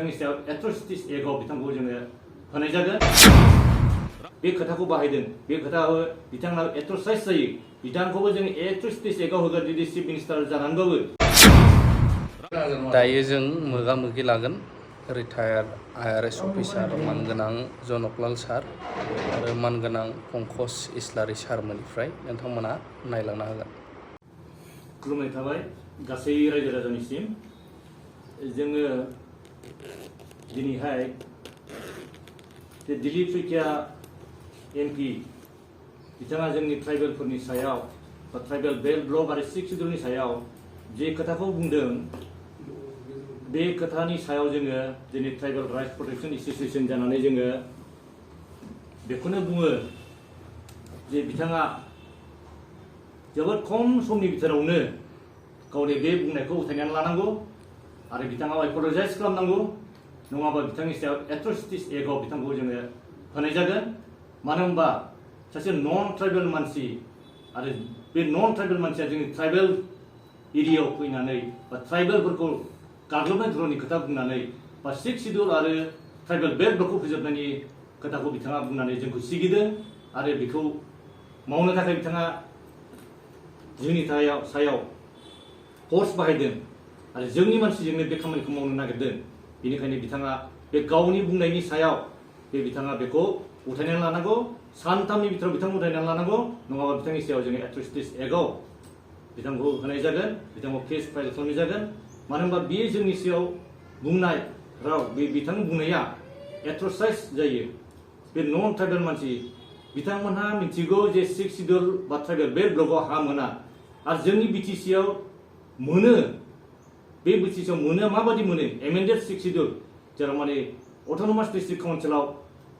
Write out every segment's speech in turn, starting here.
बिथांनि सायाव एट्रसिटिस एक्टआव बिथांखौ जोङो होनाय जागोन। बे खोथाखौ बाहायदों, बे खोथाखौ बिथांनाव एट्रसाइज जायो, बिथांखौबो जों एट्रसिटिस एक्टआव होगोन जुदि चिफ मिनिस्टार जानानैबाबो। दायो जों मोगा मोगि लागोन रिटायार्ड IRS अफिसार मानगोनां जनकलाल सार आरो मानगोनां पंकज इस्लारि सारमोननिफ्राय नोंथांमोना नायलांनो हागोन। खुलुमनाय थाबाय गासै रायजो राजानिसिम। जोङो दिनैहाय दिलीप शइकिया MP बिथाङा जोंनि ट्राइबेलफोरनि सायाव बा ट्राइबेल बेल्ट ब्लक आरो 6 शिड्यूलनि सायाव जे खोथाखौ बुंदों, बे खोथानि सायाव जोङो दिनै ट्राइबेल राइट्स प्रटेक्शन एसोसिएशन जानानै जोङो बेखौनो बुङो जे बिथाङा जोबोद खम समनि बिथोरावनो गावनि बे बुंनायखौ उथायनानै लानांगौ आरो बिथाङा एपलजाइज खालामनांगौ, नङाबा बिथांनि सायाव एट्रसिटिस एक्टआव बिथांखौ जोङो होनाय जागोन। मानो होनबा सासे नन ट्राइबेल मानसि आरो बे नन ट्राइबेल मानसिया जोंनि ट्राइबेल एरियायाव फैनानै बा ट्राइबेलफोरखौ गाग्लोबनाय धरननि खोथा बुंनानै बा 6 शिड्यूल आरो ट्राइबेल बेल्ट ब्लकखौ फोजोबनायनि खोथाखौ बिथाङा बुंनानै जोंखौ सिगिदों आरो बेखौ मावनो थाखाय बिथाङा जोंनि सायाव फर्स बाहायदों आरो जोंनि मानसिजोंनो बे खामानिखौ मावनो नागिरदों। बेनिखायनो बिथाङा बे गावनि बुंनायनि सायाव बिथाङा बेखौ उथायनानै लानांगौ, सानथामनि बिथोराव बिथांखौ उथायनानै लानांगौ, नङाबा बिथांनि सायाव जोङो एट्रसिटिस एक्टआव बिथांखौ होनाय जागोन, बिथांखौ केस फाइल खालामनाय जागोन। मानो होनबा बेयो जोंनि सायाव बुंनाय राव, बे बिथां बुंनाया एट्रसाइज जायो। बे नन ट्राइबेल मानसि बिथांमोनहा मिथिगौ जे 6 शिड्यूल बा ट्राइबेल बेल्ट ब्लकआव हा मोना आरो जोंनि BTCआव मोनो। बे BTCआव मोनो, माबादि मोनो? एमेन्डेड 6 शिड्यूल जेराव माने अट'नमास डिस्ट्रिक्ट काउन्सिलाव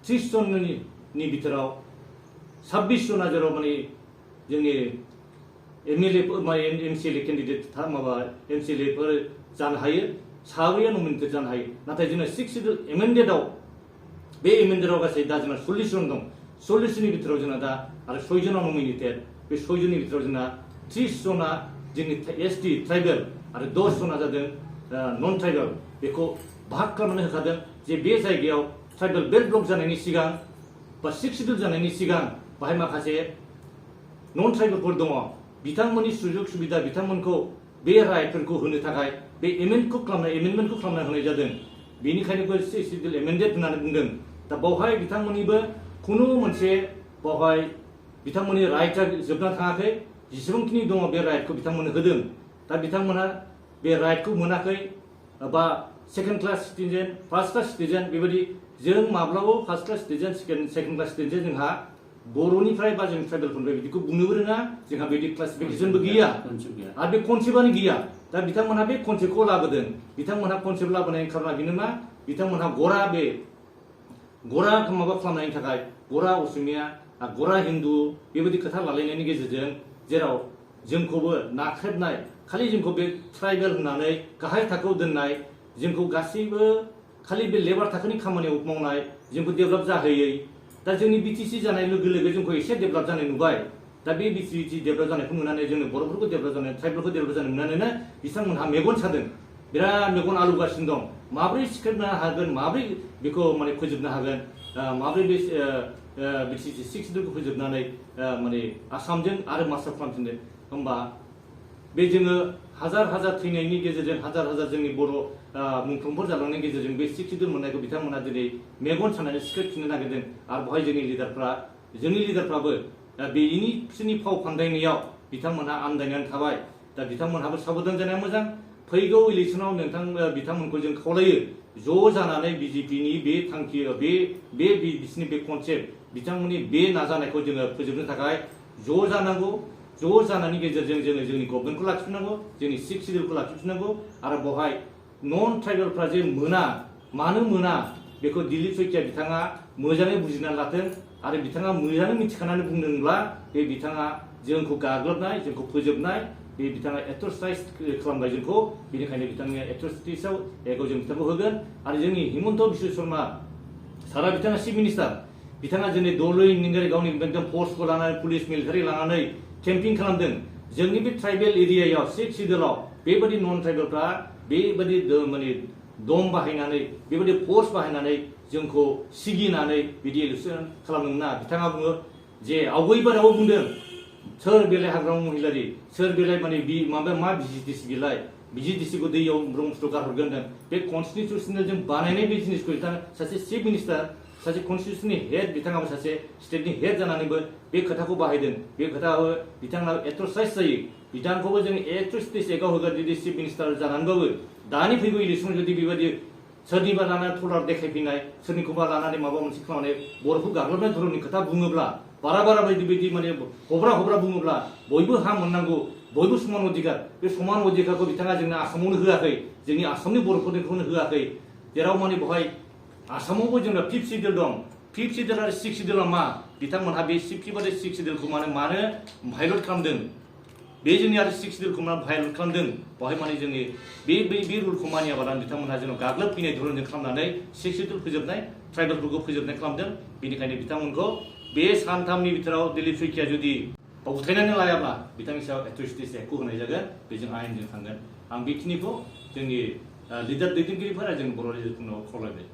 30 जननि बिथोराव 26 जना जेराव माने जोंनि MLA MCLA केन्डिडेट माबा MCLAफोर जानो हायो, 7 नमिनेटेड जानो हायो। नाथाय जोंना 6 शिड्यूल एमेन्डेडआव बे एमेन्डेडआव गासै दा जोंना 40 जन दं। 40 जननि बिथोराव जोंना दा आरो 6 जना नमिनेटेड। बे 6 जननि बिथोराव जोंना 30 जना जोंनि ST ट्राइबेल आरो 10 जना जादों नन ट्राइबेल। बेखौ भाग खालामनानै होखादों जे बे जायगायाव ट्राइबेल बेल्ट ब्लक जानायनि सिगां बा 6 शिड्यूल जानायनि सिगां बाहाय माखासे नन ट्राइबेलफोर दङ, बिथांमोननि सुजुग सुबिदा बिथांमोनखौ बे राइटफोरखौ होनो थाखाय बे एमेन्डमेन्टखौ खालामनाय होनाय जादों। बेनिखायनो 6 शिड्यूल एमेन्डेड होननानै बुंदों। दा बावहाय बिथांमोननिबो खुनु मोनसे बावहाय बिथांमोननि राइटआ जोबना थाङाखै, जेसेबांखिनि दङ बे राइटखौ बिथांमोननो होदों। दा बिथांमोना बे राइटखौ मोनाखै बा second class citizen, first class citizen बेबायदि जों माब्लाबाबो first class citizen second class citizen जोंहा बर'निफ्राय बा जों ट्राइबेलफोरनिफ्राय बिदिखौ बुंनोबो रोङा, जोंहा बिदि क्लासिफिकेसनबो गैया आरो बे कनसेप्टआनो गैया। दा बिथांमोनहा बे कनसेप्टखौ लाबोदों। बिथांमोनहा कनसेप्ट लाबोनायनि खारना बेनो मा, बिथांमोनहा गरा माबा खालामनायनि थाखाय गरा असमिया गरा हिन्दु बेबायदि खोथा लालायनायनि गेजेरजों जेराव जोंखौबो नाख्रेबनाय, खालि जोंखौ बे ट्राइबेल होननानै गाहाय थाखोआव दोननाय, जोंखौ गासैबो खालि बे लेबार थाखोनि खामानियाव मावनाय, जोंखौ डेभेलप जाहोयै। दा जोंनि BTC जानाय लोगो लोगो जोंखौ एसे डेभेलप जानाय नुबाय। दा बे BTC डेभेलप जानायखौ नुनानै जोंनि बर'फोरखौ डेभेलप जानाय, ट्राइबेलखौ डेभेलप जानाय नुनानैनो बिथांमोनहा मेगन सादों, बिराद मेगन आलौगासिनो दं। माब्रै सिख्रेबनो हागोन, माब्रै बेखौ माने फोजोबनो हागोन, माब्रै बे BTC 6 शिड्यूलखौ फोजोबनानै माने आसामजों आरो मास्टार खालामफिनदों। होमबा बे जोङो हाजार हाजार थैनायनि गेजेरजों, हाजार हाजार जोंनि बर' मुंख्लंफोर जालांनायनि गेजेरजों बे 6 शिड्यूल मोननायखौ बिथांमोना दिनै मेगन सानानै सिख्रेबफिननो नागिरदों। आरो बेवहाय जोंनि लिडारफ्राबो बिसोरनि फाव फान्दायनायाव बिथांमोनहा आन्दायनानै थाबाय। दा बिथांमोनहाबो साबधान जानाया मोजां। फैगौ इलेक्सनाव बिथांमोनखौ जों खावलायो, ज' जानानै BJPनि बे थांखि, बिसोरनि बे कनसेप्ट, बिथांमोननि बे नाजानायखौ जोङो फोजोबनो थाखाय ज' जानांगौ। ज' जानायनि गेजेरजों जोङो जोंनि गभर्नमेन्टखौ लाखिफिननांगौ, जोंनि 6 शिड्यूलखौ लाखिफिननांगौ। आरो बेवहाय नन ट्राइबेलफ्रा जे मोना, मानो मोना बेखौ दिलीप शइकिया बिथाङा मोजाङै बुजिनानै लाथों। आरो बिथाङा मोजाङै मिथिखानानै बुंदोंब्ला बे बिथाङा जोंखौ गाग्लोबनाय, जोंखौ फोजोबनाय, बे बिथाङा एट्रसाइज खालामबाय जोंखौ। बेनिखायनो बिथांनि एट्रसिटिसआव एक्टआव जों बिथांखौ होगोन। आरो जोंनि हिमन्त बिश्व शर्मा सारा बिथाङा चिफ मिनिस्टार, बिथाङा दिनै दलै निगारै गावनि एकदम फर्सखौ लानानै, पुलिस मिलिटारि लानानै केम्पिं खालामदों। जोंनि बे ट्राइबेल एरियायाव 6 शिड्यूलआव बेबायदि नन ट्राइबेलफ्रा बेबायदि माने दम बाहायनानै बेबायदि फर्स बाहायनानै जोंखौ सिगिनानै बिदि इलेक्सन खालामदों ना बिथाङा बुङो जे आवगयबाराव बुंदों सोर बेलाय हाग्रामा महिलारि सोर बेलाय माने माबा मा बिजिटिसि बेलाय बिजिटिसिखौ दैयाव ब्रह्मपुत्र गारहरगोन होनदों बे कनस्टिटिउसनेल जों बानायनाय बे जिनिसखौ बिथाङा सासे चिफ मिनिस्टार सासे कनस्टिटिउसननि हेड बिथाङाबो सासे स्टेटनि हेड जानानैबो बे खोथाखौ बाहायदों बे खोथाखौ बिथाङा एट्रसाइज जायो बिथांखौबो जों एट्रसिटिस एक्टआव होगोन जुदि चिफ मिनिस्टार जानानैबाबो दानि फैगौ इलेक्सन जुदि बेबायदि सोरनिबा लानानै टलार देखायफैनाय सोरनिखौबा लानानै माबा मोनसे खालामनानै बर'खौ गाग्लोबनाय धरननि खोथा बुङोब्ला बारा बायदि बायदि माने हब्रा बुङोब्ला बयबो हा मोननांगौ बयबो समान अधिकार बे समान अधिकारखौ बिथाङा जोंनो आसामावनो होआखै जोंनि आसामनि बर'फोरनिखौनो होआखै जेराव माने बेवहाय आसामावबो जोंना 5th शिड्युल दं 5th शिड्युल आरो 6th शिड्युला मा बिथांमोनहा बे 5th आरो 6th शिड्युलखौ मानो भायलेट खालामदों बे जोंनि आरो 6th शिड्युलखौ मानो भायलेट खालामदों बेवहाय माने जोंनि बे रुलखौ मानियाबालानो बिथांमोनहा जोंनाव गाग्लोबफैनाय धरनजों खालामनानै 6th शिड्युल फोजोबनाय ट्राइबेलफोरखौ फोजोबनाय खालामदों बेनिखायनो बिथांमोनखौ बे सानथामनि बिथोराव दिलीप शइकिया जुदि उथायनानै लायाब्ला बिथांनि सायाव एट्रसिटिस एक्टखौ होनाय जागोन बेजों आयेनजों थांगोन आं बेखिनिखौ जोंनि लिडार दैदेनगिरिफोरा जों बर' रायजोफोरनाव खावलायबाय